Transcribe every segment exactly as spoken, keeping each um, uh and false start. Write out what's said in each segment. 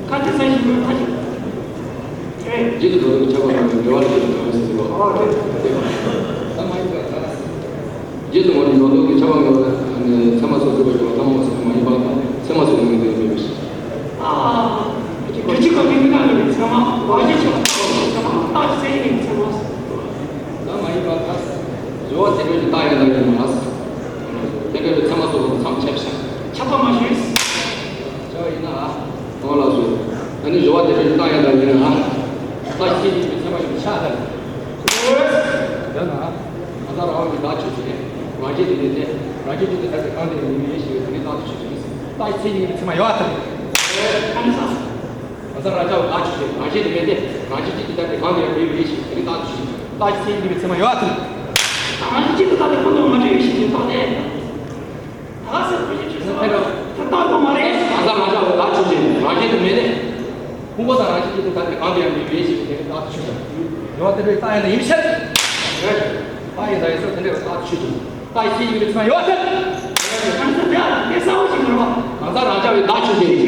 ཁ་ཆེ་ས་ཞིག་ཡོད་ཁ་ཆེ། རེད། རྗེས་སུ་འགྲོ་ལུགས་ཀྱི་ཁྱབ་པ་ངེས་པའི་འགྲོ་བ་ལ་ཁྱབ་པའི་ངེས་པའི་ཟེར་གྱི་རེད། ཨ་རེད། ད་མ་ཡིན་པར་ཐལ། རྗེས་སུ་འགྲོ་ལུགས་ཀྱི་ཁྱབ་པ་ངེས་པ་ཚད་མ་སོ་སོ་བའི་འགྲོ་བ་ཐ་མ་ཟེར་མ་ཡིན་པ་དང་ཚད་མ་སོ་སོ་ངེས་དོན་མེད་པའི་ཕྱིར། ཨ། རྒྱུ་ཆ་གང་གི་མི་རྟག་ངེས་པའི་ཚད་མ། རང་བཞིན་ཆགས་པ་ཚད་མ། རྟག་གཅིག་ཚད་ངེས་པའི་ཚད་མ། ད་མ་ཡིན་པར་ཐལ། སྦྱོར་བ་དེ་འདྲ་ཞིག་རྟགས་ཡང་དག་ཡིན་ན། དེ་འདྲ་བའི་ཚད་མ་སོ་སོ་མཚམས་ཆད་པ་ཆགས། ཆགས་པ་མ་ཞིག་ཆགས་པ་ཡིན་ན། ཨོ་ལགས་སོ། ཨ་ནི་སྦྱོར་བ་དེ་འདྲ་རྟགས་ཡང་དག་ཡིན་ན། རྟགས་ཤེས་ཀྱི་ཚད་མ་ཡིན་ཆགས་ཐལ། ཡང་ན། གང་ཟག་རང་དབང་གི་བདག་ཆོས་ཅན། རང་བཞིན་དུ་མེད་དེ། རང་བཞིན་གཅིག་ཏུ་ཐ་དད་གང་དུ་ཡང་མེད་པའི་ཡེ་ཤེས་ཀྱི་དེ་ནི་རྟགས་ཆོས་ཅན། རྟགས་ཚད་ཀྱི་ཚད་མ་ཡོད་ཐལ། གང་ཟག་རང་རྐྱ་བའི་བདག་ཆོས་ཅན། རང་བཞིན་དུ་མེད་དེ། རང་བཞིན་གཅིག་ཏུ་ཐ་དད་གང་དུ་ཡང་མེད་པའི་ཡེ་ཤེས་ཀྱི་དེ་ནི་རྟགས་ཆོས་ཅན། རྟགས་ཚད་ཀྱི་ཚད་མ་ཡོད་ཐལ། རང་བཞིན་གཅིག་ཏུ་ཐ་དད་གང་དུ་ཡང་མ་འདྲེས་པའི་ཡེ་ཤེས་ཀྱི་རྟགས་དེ། ད་ག་ཟེར་བུ་ཞིག་ཆུ་ས་ད་ལྟ་མ་རེད། གང་ཟག་རང་རྐྱ་བའི་བདག་ཆོས་ཅན། རང་བཞིན་དུ་མེད་དེ། ཕུང་པོ་དང་རང་བཞིན་གཅིག་ཏུ་ཐ་དད་གང་དུ་ཡང་མེད་པའི་ཡེ་ཤེས་ཀྱི་དེ་ནི་རྟགས་ཆོས་ཅན། ཡོད་དེ་འདྲའི་རྟགས་ཡང་དག་ཡིན་ཕྱིར། རྟགས་ཡང་དག་ཡིན་ཕྱིར་དེ་འདྲའི་རྟགས་ཆོས་ཅན། རྟགས་ཚད་ཀྱི་ཚད་མ་ཡོད་ཐལ། གང་ཟག་དེ་ལ་དེ་གསལ་བོ་ཞིག་མ་རེད་པ། གང་ཟག་རང་རྐྱ་བའི་བདག་ཆོས་ཅན།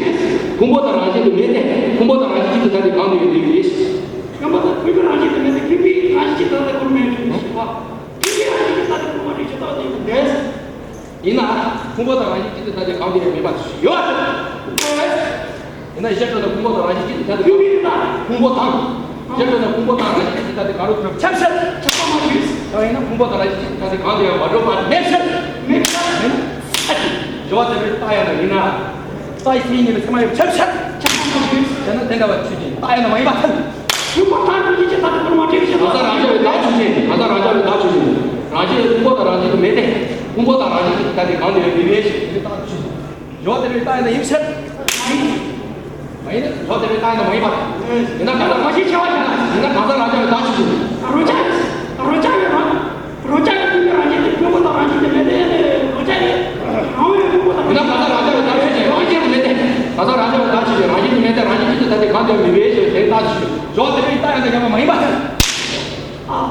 ཕུང་པོ་དང་རང་བཞིན་དུ་མེད་དེ། ཕུང་པོ་དང་རང་བཞིན་གཅིག་ཏུ་ཐ་དད་གང་དུ་ཡང་མེད་པའི་ཡེ་ཤེས། ཕུང་པོ་དང་ཕུང་པོའི་རང་བཞིན་དུ་མེད་དེ། ཕུང་པོའི་རང་བཞིན་གཅིག་ཏུ་ཐ་དད་གང་དུ་ཡང་མེད་པའི་ཡེ་ཤེས་པ། ཕུང་པོའི་རང་བཞིན་གཅིག་ཏུ་ཐ་དད་གང་དུ་ཡང་མེད་པའི་ཡེ་ཤེས་པ། ཡིན་ན། ཕུང་པོ་དང་རང་བཞིན་གཅིག་ཏུ་ཐ་དད་གང་དུ་ཡང་མེད་པ་ཡོད། ཡིན་ན་ཞེས་འགྲོ་ན་ཕུང་པོ་དང་རང་བཞིན་གཅིག་ཏུ་ཐ་དད་གང་དུ་ཡང་མེད། ཕུང་པོ་དང་། ཞེས་འགྲོ་ན་ཕུང་པོ་དང་རང་བཞིན་གཅིག་ཏུ་ཐ་དད་གང་རུང་གྲུབ་ཆ་ཕྱིར། ཆགས་པ་མ་ཞིག་ད་ཡིན་ན་ཕུང་པོ་དང་རང་བཞིན་གཅིག་ཏུ་ཐ་དད་གང་དུ་ཡང་མ་གྲུབ་པ་མེད་ཕྱིར། མེད་ཕྱིར། མེད་ན། སྦྱོར་བ་དེ་འདྲའི་རྟགས་ཡང་དག་ཡིན་ན། རྟགས་ཡི་མཚན་ཉིད་ནི་ཚད་མ་ཡོད་ཆ་ཕྱིར། ཆགས་པ་མ་ཞིག་བྱས་ན་དེ་འདྲ་བ་ཆོས་ཅན། རྟགས་ཡང་དག་མ་ཡིན་པར་ཐལ། ཕུང་པོ་དང་རང་བཞིན་གཅིག་ཏུ་ཐ་དད་གང་རུང་མ་གྲུབ་ཕྱིར། གང་ཟག་རང་རྐྱ་བའི་བདག་ཆོས་ཅན། གང་ཟག་རང་རྐྱ་བའི་བདག་ཆོས་ཅན། རང་བཞིན་ཕུང་པོ་དང་རང་བཞིན་དུ་མེད་དེ། ཕུང་པོ་དང་རང་བཞིན་གཅིག་ཏུ་ཐ་དད་གང་དུ་ཡང་མེད་པའི་ཕྱིར། དེ་ནི་རྟགས་ཆོས་ཅན། སྦྱོར་བ་དེ་འདྲའི་རྟགས་ཡང་དག་ཡིན་ཕྱིར། མ་ཡིན། སྦྱོར་བ་དེ་འདྲའི་རྟགས་ཡང་དག་མ་ཡིན་པར་ཐལ། ཡིན་ན་གང་ཟག་རང་བཞིན་ཆེ་བ་ཞིག་ན། ཡིན་ན་གང་ཟག་རང་རྐྱ་བའི་བདག་ཆོས་ཅན། རང་རྐྱ། རང་རྐྱ་ཡོད་རང་། རང་རྐྱ་ཡོད་ཕུང་པོའི་རང་བཞིན་དེ་ཕུང་པོ་དང་རང་བཞིན་དེ་མེད་དེ། རང་རྐྱ་ཡོད། རང་བའི་ཕུང་པོ་དང་། ཡིན་ན་གང་ཟག་རང་རྐྱ་བའི་བདག་ཆོས་ཅན། རང་བཞིན་དུ་མེད་དེ། གང་ཟག་རང་རྐྱ་བའི་བདག་ཆོས་ཅན། རང་བཞིན་དུ་མེད་དེ། རང་བཞིན་གཅིག་ཏུ་ཐ་དད་གང་དུ་ཡང་མེད་པའི་ཕྱིར། དེ་རྟགས་ཆོས་ཅན། སྦྱོར་བ་དེ་འདྲའི་རྟགས་ཡང་དག་ཡིན་པ་མ་ཡིན་པར་ཐལ། ཨ།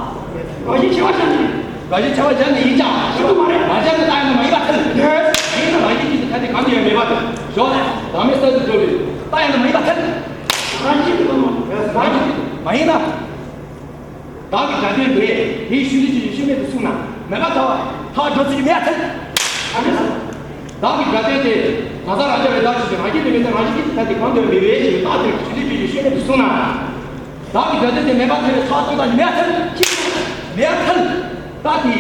རང་བཞིན་ཆེ་བ་ཅན་ནི། རང་བཞིན་ཆེ་བ་ཅན་ནི་ཡིན་ཀྱང་། ཞིག་ཏུ་མ་རེད། རང་རྐྱ་ནི་རྟགས་ཡང་དག་མ་ཡིན་པར་ཐལ། ཡིན་ན་རང་བཞིན་གཅིག་ཏུ་ཐ་དད་གང་དུ་ཡང་མེད་པར་ཐལ། སྦྱོར་བ་བདག་མེད་ས་དུ་འགྲོ་བའི་རྟགས་ཡང་དག་མ་ཡིན་པར་ཐལ། རང་བཞིན་གཅིག་ཏུ་མ། རང་བཞིན་གཅིག་ཏུ་མ་ཡིན་ན། བདག་གི་སྒྲ་དོན་དེ་དེའི་ཤེས་འདོད་ཀྱི་ཡུལ་ཤེས་མིན་དུ་གསུངས་ན་མེད་པར་ཐལ་བ། ཐལ་བ་འགྲོ་ཚུལ་གྱི་མེད་པར་ཐལ། ག་འདྲ་ཟེར། བདག་གི་སྒྲ་དོན་དེ་གང་ཟག་རང་རྐྱ་བའི་བདག་ཆོས་ཅན། རང་བཞིན་དུ་མེད་དེ། རང་བཞིན་གཅིག་ཏུ་ཐ་དད་གང་དུ་ཡང་མེད་པའི་ཕྱིར། རྟགས་དེར་ཤེས་འདོད་ཀྱི་ཡུལ་ཤེས་མིན་དུ་གསུངས་ན། བདག་གི་སྒྲ་དོན་དེ་མེད་པར་ཐལ་བའི་ཐལ་བ་སྟོང་ཙམ་ཞིག་མེད་པར་ཐལ། མེད་པར་ཐལ། རྟགས་དེ།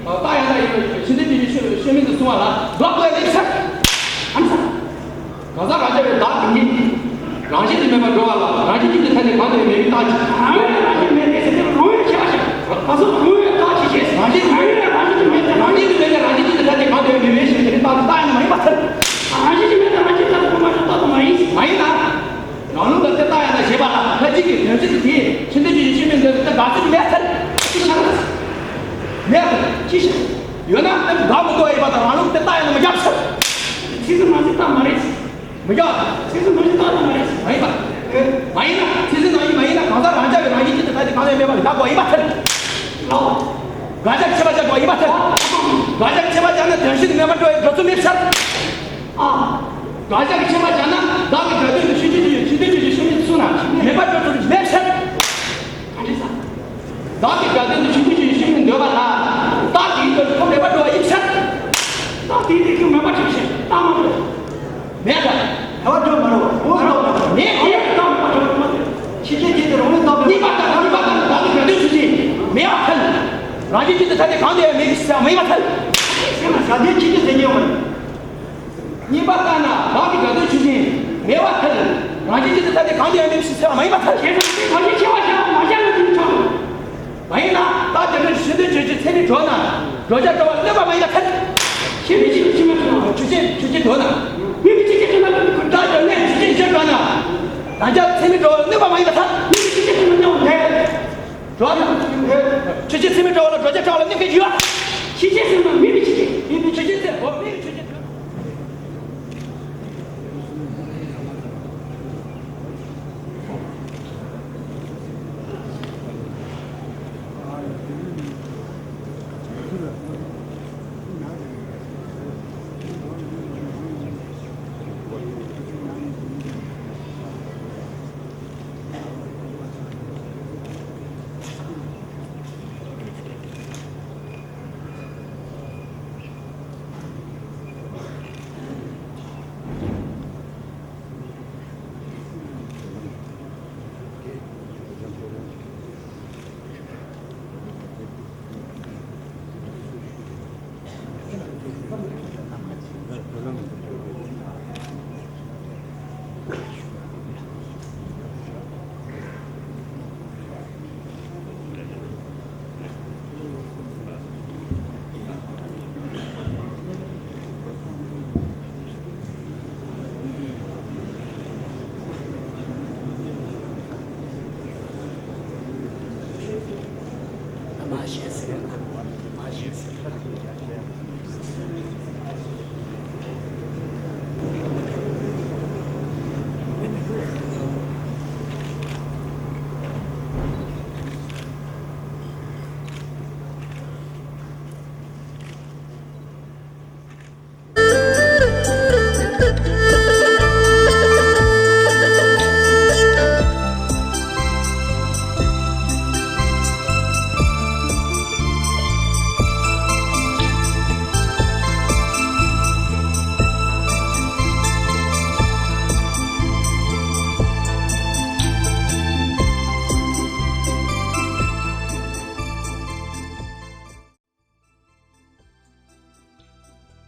རྟགས་ཡང་དག་ཡིན་པའི་ཕྱིར་ཤེས་འདོད་ཀྱི་ཡུལ་ཤེས་མིན་དུ་གསུངས་པ་ལ་འགོག་པའི་ལེགས་ཆ། ཨ་ནི་ས། གང་ཟག་རང་རྐྱ་བའི་བདག་དེ་ཉིད། རང་བཞིན་དུ་མེད་པར་འགྲོ་བ་ལ་རང་བཞིན་གཅིག་ཏུ་ཐ་དད་གང་དུ་ཡང་མེད་པའི་རྟགས་ཀྱིས། རང་བཞིན་རང་བཞིན་མེད་དེ་ཟེར་དེ་རང་བཞིན་ཆེ་བ་ཞིག་གང་ཟག་རང་བཞིན་རྟགས་ཀྱིས་བྱས། རང་བཞིན་རང་བཞིན་རང་བཞིན་དུ་མེད་དེ། རང་བཞིན་དུ་མེད་དེ། རང་བཞིན་གཅིག་ཏུ་ཐ་དད་གང་དུ་ཡང་མེད་པའི་ཕྱིར། དེ་ནི་རྟགས་དེ་རྟགས་ཡང་དག་མ་ཡིན་པར་ཐལ། རང་བཞིན་གཅིག་མེད་དེ་རང་བཞིན་ཐ་དད་པོ་མ་ཞིག་རྟགས་དེ་མ་ཡིན། མ་ཡིན་ན། རང་ལུགས་ལ་དེ་རྟགས་ཡང་དག་བཞེད་པ་ལ་ཁ་ཅིག་གིས་དོན་སྤྱི་དེ་དེའི་ཤེས་འདོད་ཀྱི་ཡུལ་ཤེས་མིན་འདོད་དེ་དགག་ཚུལ་མེད་ཐལ། ཅི་ཆགས་ན། མེད་ཐལ། ཅི་ཆགས། ཡོད་ན་དེ་དགག་མི་དགོས་པ་ཡིན་པ་དང་རང་ལུགས་དེ་རྟགས་ཡང་དག་མི་རྒྱག་ཚུལ། ཚིག་ཟིན་མ་ཟིན་རྟགས་མ་རེད། མི་རྒྱག་ཚིག་ཟིན་མ་ཟིན་རྟགས་དེ་མ་རེད། མ་ཡིན་པ། མ་ཡིན་ན་ཚིག་ཟིན་ནང་བཞིན་མ་ཡིན་ན་གང་ཟག་རང་རྐྱ་བའི་རང་བཞིན་གཅིག་ཏུ་ཐ་དད་གང་ཡང་མེད་པ་ལ་དགག་པ་ཡིན་པར་ཐལ། ལའོ། དགག་བྱ་ཁྱད་པར་བྱ་དགོས་པ་ཡིན་པར་ཐལ། དགག་བྱ་ཁྱད་པར་བྱ་ན་དོན་སྤྱི་དེ་མེད་པར་འགྲོ་བའི་འགྲོ་ཚུལ་མེད་ཕྱིར། ཨ། དགག་བྱ་གི་ཁྱད་པར་བྱ་ན་བདག་གི་སྒྲ་དོན་དུ་ཤེས་འདོད་ཀྱི་ཡུལ་ཤེས་འདོད་ཀྱི་ཡུལ་ཤེས་མིན་དུ་གསུངས་ན་མེད་པར་འགྲོ་ཚུལ་མེད་ཕྱིར། ག་འདྲ་ཟེར། བདག་གི་སྒྲ་དོན་དུ་ཤེས་འདོད་ཀྱི་ཡུལ་ཤེས་མིན་འདོད་པ་ལ་རྟགས་དེའི་དོན་ཁོ་མེད་པར་འགྲོ་བ་ཡིན་ཕྱིར། རྟགས་དེའི་དོན་ཁོ་མེད་པར་འགྲོ་ཕྱིར་རྟགས་མ་འགྲོ། མེད་ལ། མེད་པར་འགྲོ་མ་རུང་བ། འོ་འགྲོ་མ་རུང་། མེད་ཀྱང་རྟགས་མེད་པར་འགྲོ་མ་རུང་། ཕྱི་རྐྱེན་གྱིས་དེ་རང་ལུགས་བཏགས་པའི། གཉིས་པ་ལྟར་གཉིས་པ་ལྟར་བདག་གི་སྒྲ་དོན་ཆོས་ཅན། མེད་པར་ཐལ། རང་བཞིན་གཅིག་ཏུ་ཐ་དད་གང་དུ་ཡང་མེད་པའི་ཕྱིར་མ་ཡིན་པར་ཐལ། ཟེར་ན་སྒྲ་དོན་ཕྱི་རྐྱེན་ཟེར་གྱི་ཡོད་མ་རེད། གཉིས་པ་ལྟར་ན་བདག་གི་སྒྲ་དོན་ཆོས་ཅན། མེད་པར་ཐལ། རང་བཞིན་གཅིག་ཏུ་ཐ་དད་གང་དུ་ཡང་མེད་པའི་ཕྱིར་ཟེར་བ་མ་ཡིན་པར་ཐལ། ཞེས་སོགས་ཀྱི་གང་ཞིག་ཆེ་བ་བཞག་པ་མ་བཞག་ན་དེ་ནི་ཆོག་མ་ཡིན་ན་རྟགས་དེ་ནི་ཤེས་འདོད་ཆོས་ཅན་ཚད་མས་གྲུབ་ན་གྲུབ་བྱ་གྲུབ་པ་ལ་གནོད་པ་མ་ཡིན་པར་ཐལ། ཤེས་འདོད་ཆོས་ཅན་ཆོས་ཅན་གྲུབ་ན། མིན་པའི་ཆོས་ཅན་གྲུབ་ན། རྟགས་དེ་ནི་ཆོས་ཅན་གཞིར་གྲུབ་ན། རང་རྐྱ་ཚད་མས་གྲུབ་པ་ལ་གནོད་པ་མ་ཡིན་པར་ཐལ། མིན་པའི་ཆོས་ཅན་གྲུབ་ན་གནོད་པ་མེད། གྲུབ་པ་ཆོས་ཅན་ཚད་མས་གྲུབ་པ་ལ་གྲུབ་བྱ་གྲུབ་པ་ལ་གནོད་མཁན་ཡོད། ཤེས་བྱེད་ཚད་མ་མིན་པའི་ཆོས་ཅན། མིན་པའི་ཆོས་ཅན།